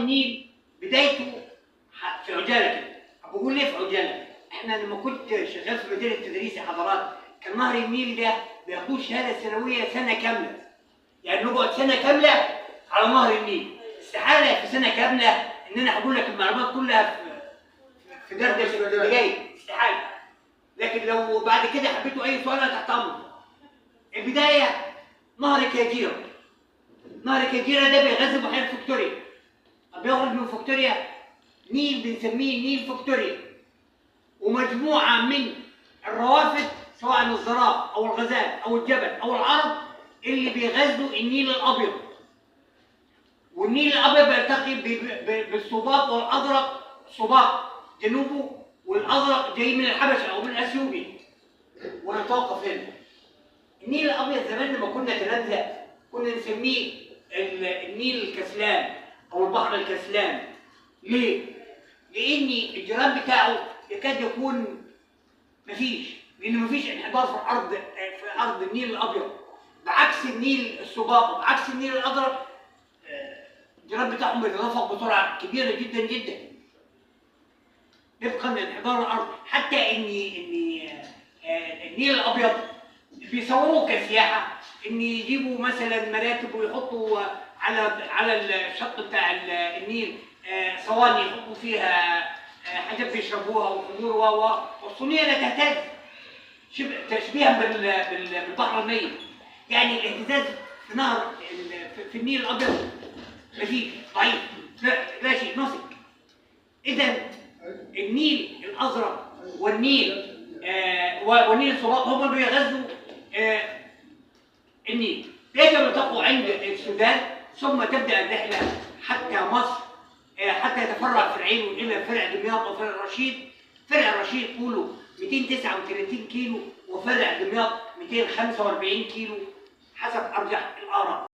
النيل بدايته في عجالة كده. بقول ليه في عجالة؟ احنا لما كنت شغال في مجال التدريس يا حضرات كان نهر النيل ده بياخدوه شهادة سنوية سنة كاملة. يعني نقعد سنة كاملة على نهر النيل. استحالة في سنة كاملة ان انا هقول لك المعلومات كلها في دردشة اللي جاي، استحالة. لكن لو بعد كده حبيتوا اي سؤال انا تحت امرك. البداية نهر كاجيرا. نهر كاجيرا ده بيغذي بحيرة فيكتوريا. بيخرج من فيكتوريا نيل بنسميه نيل فيكتوريا. ومجموعة من الروافد سواء الزراف او الغزال او الجبل او العرب اللي بيغذوا النيل الابيض. والنيل الابيض بيلتقي بالصباط والازرق، صباط جنوبه والازرق جاي من الحبشة او من اثيوبيا. ونتوقف هنا. النيل الابيض زمان لما كنا تلامذه كنا نسميه النيل الكسلان او البحر الكسلان. ليه؟ لان الجيران بتاعه يكاد يكون مفيش، لان مفيش انحدار في الارض، في ارض النيل الابيض، بعكس النيل السباق وبعكس النيل الازرق الجيران بتاعهم بيتدفق بسرعة كبيرة جدا جدا وفقا لانحدار الارض. حتى ان النيل الابيض بيصوروه كسياحه، ان يجيبوا مثلا مراكب ويحطوا على الشط بتاع النيل صواني يحطوا فيها حاجات بيشربوها وخمور والصينيه لا تهتز، تشبيها بالبحر الميت. يعني الاهتزاز في نهر في النيل الابيض مفيش، ضعيف، لا شيء، نصك. اذا النيل الازرق والنيل والنيل الصباط هم اللي بيغذوا النيل. يجب يلتقوا عند السودان، ثم تبدا الرحلة حتى مصر، حتى يتفرع فرعين الى فرع دمياط وفرع رشيد. فرع رشيد طوله 239 كيلو وفرع دمياط 245 كيلو حسب ارجح الاراء.